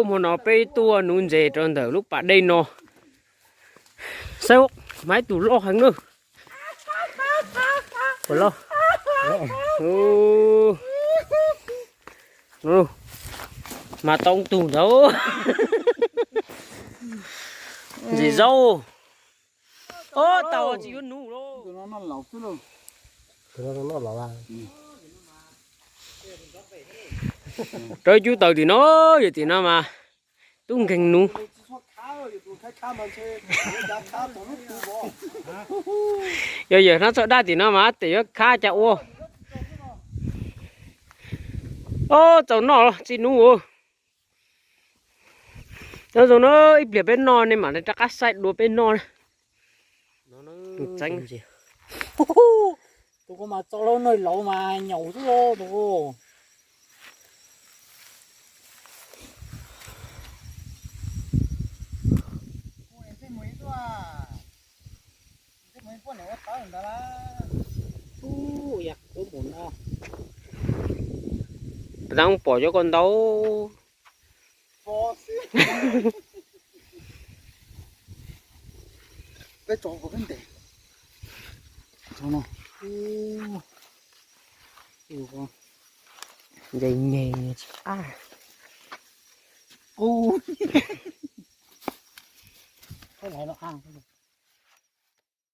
Hmo no peb tuaj nuv ntses rau ntawm lub pas dej no. Saib, mas ib tug loj heev na. Puas loj? Mas tau tug ntawd. Ntses zaub. Ob tau tsis yuav nuv lauj. Rau cub taws tim no, yog tim no mas tub nkeeg nuv. Yog yawm hnab txoj daj tim no mas tes yuav khab cas ua. Ob txaus noj tsis nuv. Nyob zoo na, ib pliag peb noj nej mam li rov qab saib dua peb noj. Tseeb. Tus ko mas txo lauj, noj laus mas nyaum xwb lauj tus ko. Peb pom cov ko ntau. Peb tso kom peb ntes. Ntses nyeg tsis qab.